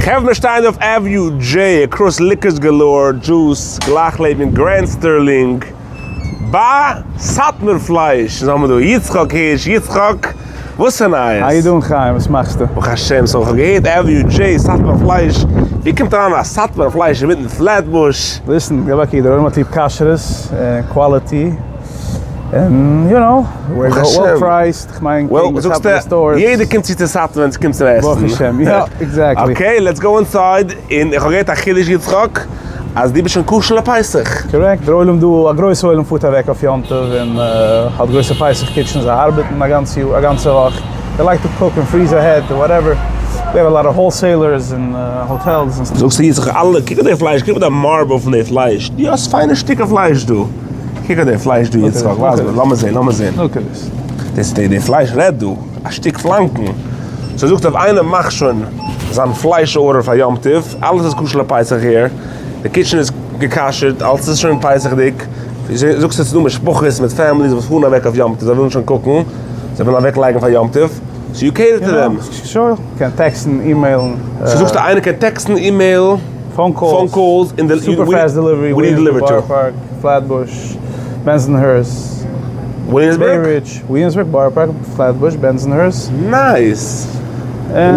חברה שטייען אויף Avenue J across Liquors Galore, Juice, גלייך לעבן Grand Sterling, ביי סאטמאר פלייש. אונז האבן דא יצחק הירש. יצחק, וואס איז נייעס? How you doing חיים, וואס מאכסטו? ברוך השם, so איך האב געהערט Avenue J, סאטמאר פלייש, ווי קומט אריין א סאטמאר פלייש אינמיטן פלעטבוש? Listen, געב א קוק, דער עולם האט ליב כשרות און quality, און you know, well priced, כ'מיין קעגן די סאטמארע stores. יעדער קומט צו צו סאטמאר ווען ס'קומט צום עסן. ברוך השם, יא, exactly. Okay, let's go inside, און איך האב געהערט א חידוש יצחק, אז דו ביסט שוין כשר לפסח. Correct, דער עולם דא, א גרויסע עולם פארט אוועק אויף יום טוב און האט גרויסע פסח kitchens, זיי ארבעטן א גאנצע יאר, א גאנצע וואך, they like to cook and freeze ahead, whatever, we have a lot of wholesalers און hotels און. זאגסטו יצחק אלע, קוק אויף די פלייש, קוק אויף די marble פון די פלייש, דו האסט פיינע שטיקער פלייש דא, קוק אויף די פלייש דא יצחק, ווייז מיר, לאמיר זען, לאמיר זען. Look at this. דאס די פלייש רעדט דא, א שטיק פלאנקן. So זאגט אויב איינער מאכט שוין זיין פלייש order פאר יום טוב, אלעס איז כשר לפסח here, די kitchen איז גע'כשר'ט, אלעס איז שוין פסח'דיג, זאגסט עס איז דא משפחות מיט families וואס פארן אוועק אויף יום טוב, זיי ווילן שוין קוקן, זיי ווילן אוועק לייגן פאר יום טוב, so you cater to them. Sure, קען טעקסטן, אימעילן. So זאגסטו איינער קען טעקסטן, email, phone calls, calls, super fast delivery, Williamsburg, Borough Park, Flatbush, Bensonhurst, Williamsburg? Bay Ridge, Williamsburg, Borough Park, Flatbush, Bensonhurst. Nice!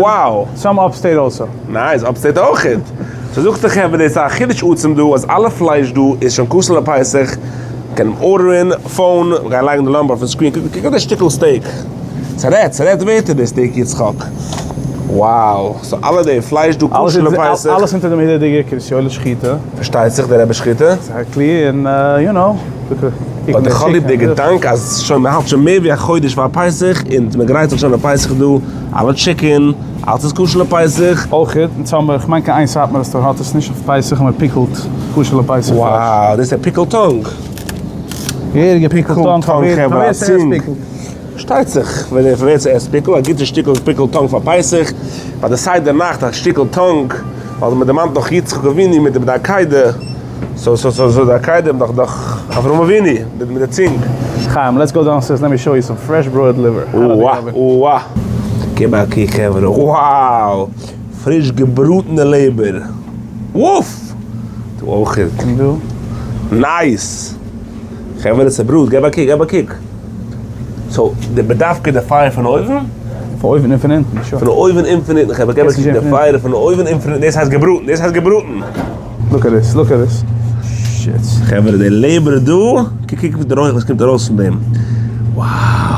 Wow! Some upstate also. Nice, upstate אויכעט. So זאגט די חברה דאס איז א חידוש עצום דא אז אלע פלייש דא איז שוין כשר לפסח, קען ארדערען, phone, מ'גייט לייגן די number אויפן screen, קוק אויף די שטיקל steak, ס'רעדט, ס'רעדט ווערטער די steak יצחק, wow, so אלע די פלייש דא כשר לפסח. אלעס אונטער דעם הידערדיגער קרית יואל'ע שחיטה. פארשטייט זיך די רבי שחיטה. Exactly, און you know. But איך האב ליב די געדאנק אז שוין מ'האלט שוין מער ווי א חודש פאר פסח און מ'גרייט זיך שוין אויף פסח דא, אלע chicken, אלץ איז כשר לפסח. אויך אונז האמיר, איך מיין קיין איין סאטמארע store האט עס נישט, אויף פסח האמיר pickled כשר לפסח פלייש. Wow, דאס איז pickled tongue. געהעריגע pickled tongue פאר ווער ס'עסט pickle. פארשטייט זיך ווען ווער ס'עסט pickle, א גוטע שטיקל pickled tongue פאר פסח, ביי די סדר נאכט א שטיקל tongue, ווייל מ'דערמאנט נאך יצחק אבינו מיט די עקידה. So so so so די עקידה דאך דאך אברהם אבינו מיט די צינג. חיים, let's go downstairs let me show you some fresh broiled liver. אוה אוה גיב א קוק חברה, wow! פריש געבראטענע לעבער, וואף! דא אויכעט. און דא? Nice! חברה ס'בראט, גיב א קוק, גיב א קוק. So די בדווקא די פייער פון אויבן? פון אויבן און פון אונטן, sure. פון אויבן און פון אונטן, חברה גיב א קוק די פייער פון אויבן און פון אונטן, דאס הייסט געבראטן, דאס הייסט געבראטן. Look at this, look at this. Shit. חברה די לעבער דא, קוק קוק די רויך וואס קומט ארויס פון דעם. Wow,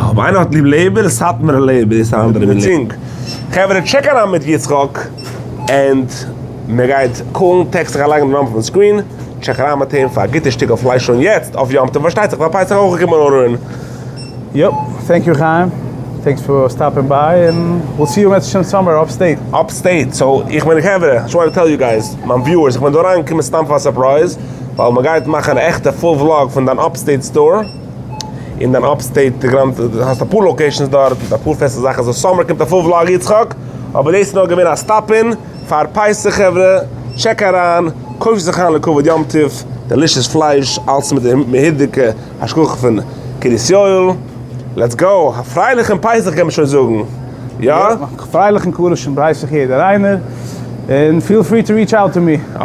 אויב איינער האט ליב לעבער, סאטמארע לעבער איז א אנדערע מין צינג. חברה check אריין מיט יצחק, and מען גייט קאלן, טעקסט, איך גיי לייגן די number אויפן screen, check אריין מיט אים פאר א גוטע שטיקל פלייש שוין יעצט אויף יום טוב, פארשטייט זיך פאר פסח אויך געקומען ארדערן. Yup, thank you חיים, thanks for stopping by, and we'll see you מערצעשעם summer upstate. Upstate, so איך מיין חברה, just want to tell you guys, מיין viewers, איך בין דא אריינגעקומען סתם פאר א surprise, ווייל מען גייט מאכן א עכטע full vlog פון דיין upstate store, אין דיין upstate גראנד, האסט אפאר locations דארט, מיט אפאר פעסטע זאכן, so summer קומט א full vlog יצחק, אבער דאס איז נאר געווען א stop-in פאר פסח חברה, check אריין, קויף זיך איין לכבוד יום טוב, delicious פלייש, אלס מיט די מהודר'דיגע השגחה פון קרית יואל, let's go, א פרייליכן פסח קען מען שוין זאגן, יא? פרייליכן כשר'ן פסח יעדער איינער, און feel free to reach out to me.